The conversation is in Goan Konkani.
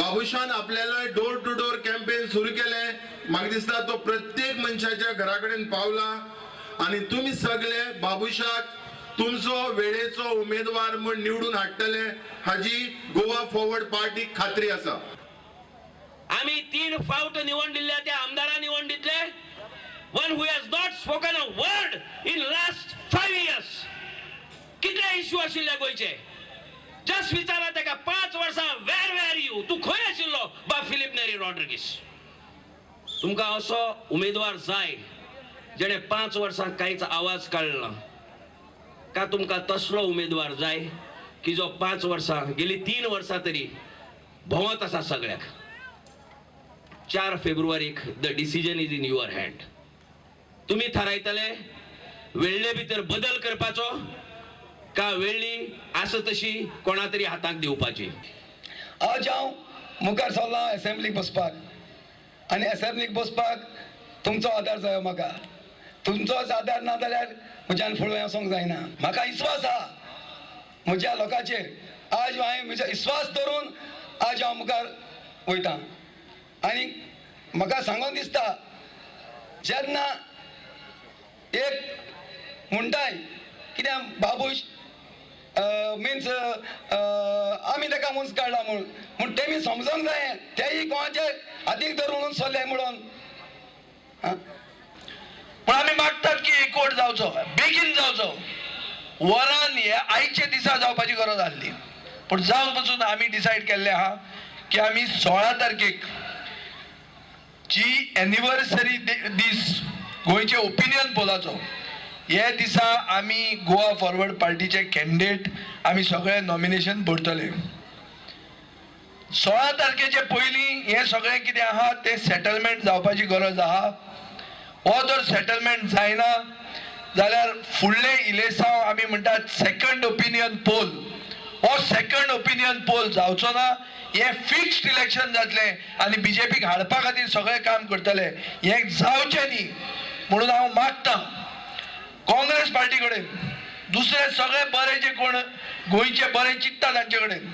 बाबुशान आपल्याला डोर टू डोर कॅम्पेन सुरू केले. म्हाका दिसता तो प्रत्येक मनशाच्या घरा कडेन पावला आनी तुमी सगळे बाबुशाक तुमचो वेळेचो उमेदवार म्हूण निवडून हाडटले हाजी गोवा फॉरवर्ड पार्टीक खात्री आसा. आमी 3 फावट निवड दिल्ल्या त्या आमदारां निवड दितले. One who has not spoken a word in last 5 years. कितले इश्यू आशिल्ले गोंयचे, जस्ट विचारा ताका 5 वर्सां वेर वेर you, तूं खंय आशिल्लो बा फिलीप नेरी रॉड्रिगीस. तुमकां असो उमेदवार जाय जेणे 5 वर्सां कांयच आवाज काडलो ना, का तुमकां तसलो उमेदवार जाय की जो 5 वर्सां गेली 3 वर्सां तरी भोंवत आसा सगळ्याक. 4 फेब्रुवारीक the decision is in your hand. तुमी थारायतले वेळ्ळे भितर बदल करपाचो का वेळ्ळी आसा तशी कोणा तरी हाताक दिवपाची. आज हांव मुखार सरला एसेंब्लीक बसपाक आनी एसेंब्लीक बसपाक तुमचो आदार जायो म्हाका. तुमचोच आदार ना जाल्यार म्हज्यान फुडें वचोंक जायना. म्हाका विस्वास आहा म्हज्या लोकांचेर. आज हांवें म्हजो विस्वास दवरून आज हांव मुखार वयता आनी म्हाका सांगोन दिसता जेन्ना एक म्हणटाय कित्याक बाबूश मिन्स आमी ताका मुंस काडला म्हूण, म्हूण तेमी समजोंक जाय तेय कोणाचे हातीक धरून म्हणून सरले म्हणून. पूण आमी मागतात की एकवट जावचो, बेगीन जावचो. वरान हे आयचे दिसा जावपाची गरज आसली, पूण जावन पसून आमी डिसायड केल्लें आहा की आमी 16 तारखेक जी एनिवर्सरी दीस गोंयचे ओपिनियन पोलाचो, हे दिसा आमी गोवा फॉरवर्ड पार्टीचे कॅन्डिडेट आमी सगळे नॉमिनेशन भरतले. 16 तारखेचे पयलीं हें सगळें कितें आहा तें सेटलमेंट जावपाची गरज आहा. हो जर सेटलमेंट जायना जाल्यार फुडलें इलेसांव आमी म्हणटात सेकंड ओपिनियन पोल, हो सेकंड ओपिनियन पोल जावचो ना. हें फिक्स्ड इलेक्शन जातलें आनी बीजेपीक हाडपा खातीर सगळें काम करतले. हें जावचें न्ही म्हणून हांव मागतां काँग्रेस पार्टी कडेन, दुसरे सगळे बरे जे कोण गोंयचे बरे चिंतता तांचे कडेन,